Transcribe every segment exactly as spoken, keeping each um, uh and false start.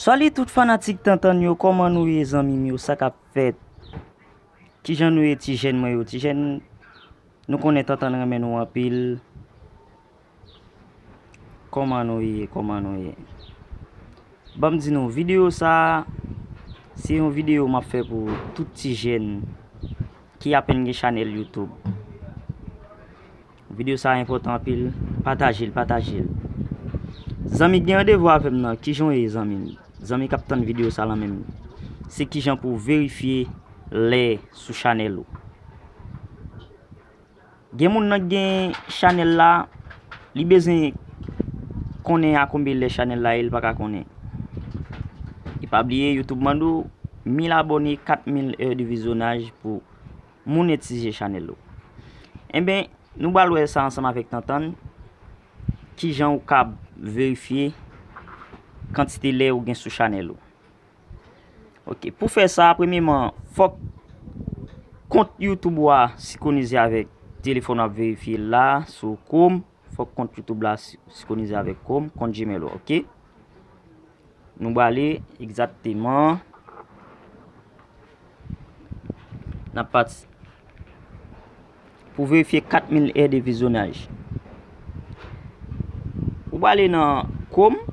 Salut tout fanatik Tantann yo, kòman nou ye zanmi m yo, sa k ap fèt? Kijan nou ye ti jèn mwen yo? Ti jèn, nou konnen Tantann renmen nou anpil. Kòman nou ye? Kòman nou ye? Ban m di nou, videyo sa a, se yon videyo m ap fè pou tout ti jèn ki apèn gen chanèl YouTube. Videyo sa a enpòtan anpil, pataje l, pataje l. Zanmi k gen randevou avè m nan, kijan w ye zanmi m? Zanmi k ap tann videyo sa a lan menm, se kijan pou w verifye lè sou chanèl ou. Gen moun nan k gen chanèl la, li bezwen konnen a konbyen lè chanèl la ye, li pa ka konnen. E pa bliye, YouTube mande w mil abòne, kat mil è de vizyonaj pou monetize chanèl ou. Enben, nou pral wè sa ansanm avèk Tantann, kijan ou kab verifye kantite lè ou gen sou chanèl ou. Ok, pou fè sa, premyeman, fòk kont YouTube ou a senkwonize avèk telefòn w ap verifye la, sou Chrome. Fòk kont YouTube la si-, senkwonize avèk Chrome, kont Gmail ou, ok? Nou prale egzakteman. N ap pati. Pou verifye kat mil è de vizyonaj, ou prale nan Chrome.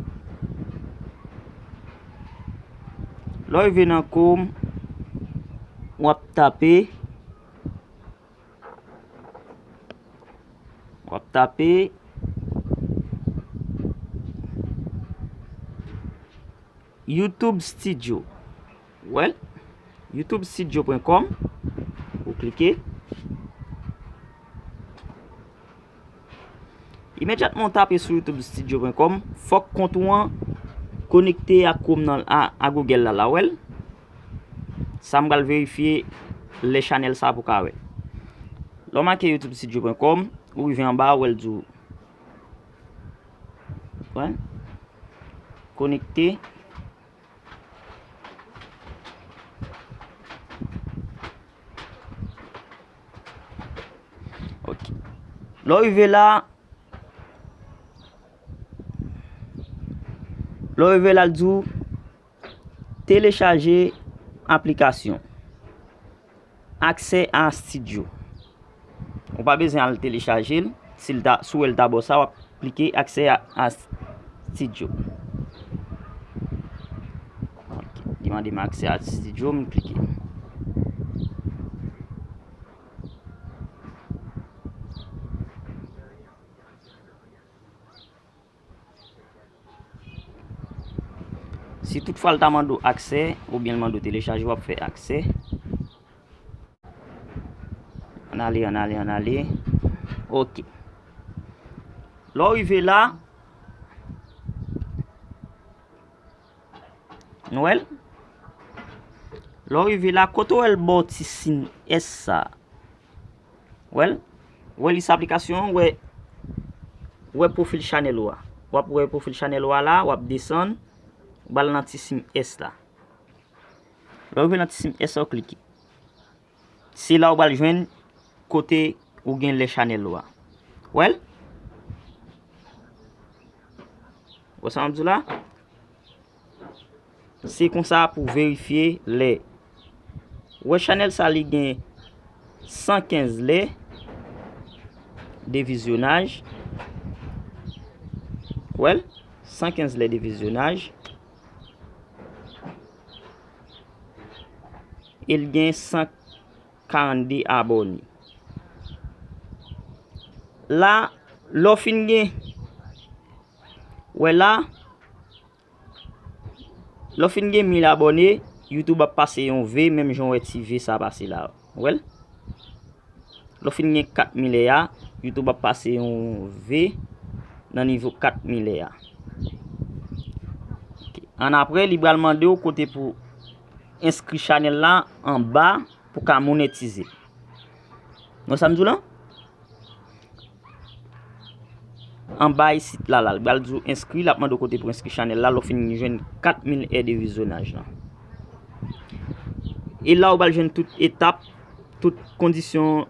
Lè w rive nan Chrome, w ap tape, w ap tape YouTube Studio. Well, youtube studio point com, ou klike. Imedyatman w tape sou youtube studio point com, fòk kont ou an konekte ak Chrome nan a, a Google la, la, well. Sa m pral verifye lè chanèl sa pou ka wè. Lè w make youtube studio point com, ou rive anba, ou wè l di w, wè, konekte. Ok. Lè w rive la, lè w rive la, l di w telechaje aplikasyon. Aksè a Studio. Ou pa bezwen al telechaje l. Si l ta, si w wè l ta ba w sa, w ap klike aksè a, a Studio. Ok, li mande m aksè a Studio, m klike. Si toutfwa l ta mande w aksè, oubyen l mande w telechaje, w ap fè aksè. Ann ale, ann ale, ann ale. Ok. Lè w rive la, nou wè l? Lè w rive la, kote w wè l ba w ti siy S sa? Wè l? Wè lis aplikasyon an, wè, wè pwofil chanèl ou a. W ap wè pwofil chanèl ou a la, w ap desann, w al nan ti siy S la. Lè w rive nan ti siy S la, w klike. Se la w pral jwenn kote ou gen lè chanèl ou a. Wè l? Wè sa m ap di w la? Se konsa pou verifye lè. Wè chanèl sa, li gen san kenz lè de vizyonaj. Wè l? San kenz lè de vizyonaj. E l gen san karannde abòne. La, lè w fin gen, wè la, lè w fin gen mil abòne, YouTube ap pase yon V, menm jan w wè ti V sa pase la. Wè l? Lè w fin gen kat mil è a, YouTube ap pase yon V nan nivo kat mil è a. Ok. Annapre, li pral mande w kote pou enskri chanèl la anba pou ka monetize. Wè sa m di w la? Anba isit la, la, li pral di w enskri, l ap mande w kote pou enskri chanèl la, lè w fin jwenn kat mil è de vizyonaj lan. E la, ou pral jwenn tout etap, tout kondisyon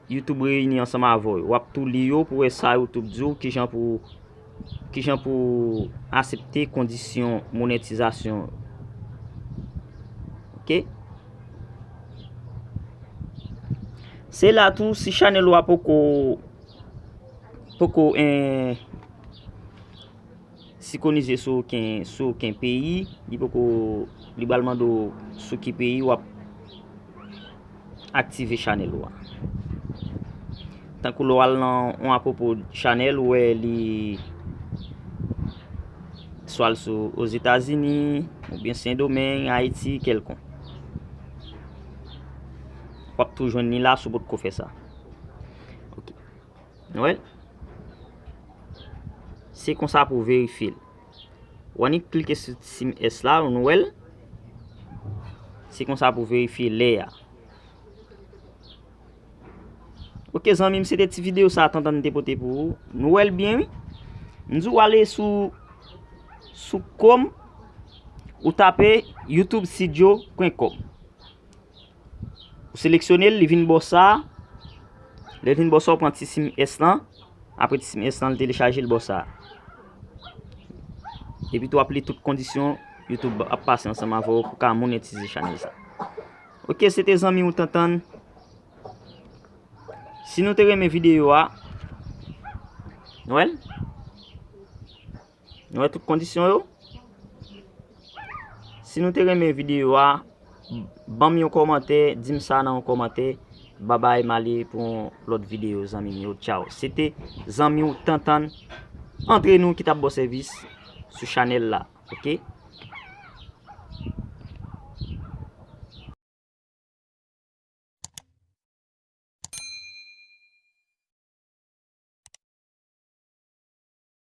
YouTube reyini ansanm avè w yo. W ap tou li yo pou wè sa YouTube di w, kijan pou w Kijan pou aksepte kondisyon monetizasyon. Ok. Se la tou, si chanèl ou a poko, poko, eh, sinkonize sou okenn, sou okenn peyi, li poko, li pral mande w sou ki peyi w ap aktive chanèl ou a. Tankou lè w al nan yon apwopo chanèl, ou wè li swa l sou Ozetazini, oubyen Sendomeng, Ayiti, kèlkonk. W ap tou jwenn li la si w potko fè sa. Ok. Nou wè l? Se konsa pou verifye l. W annik klike sou ti siy S la, nou wè l? Se konsa pou verifye lè a. Ok, zanmi m, se te ti videyo sa a Tantann te pote pou ou. Nou wè l byen, wi. M di w ale sou, sou Chrome, ou tape youtube studio pwen kòm. Ou seleksyone l, li vin bò sa a. Lè l vin bò sa a, ou pran ti siy S lan. Apre ti siy S lan, li telechaje l bò sa a. Epi tou, w ap li tout kondisyon YouTube ap pase ansanm avè w pou w ka monetize chanèl sa. Ok, se te zanmi w Tantann. Si nou te renmen videyo a, nou wè l? Nou wè tout kondisyon yo? Si nou te renmen videyo a, ban m yon kòmantè, di m sa nan yon kòmantè. Babay, m ale pou yon lòt videyo, zanmi m yo. Tchaw. Se te zanmi w Tantann, antre nou, ki t ap ba w sèvis sou chanèl la. Ok?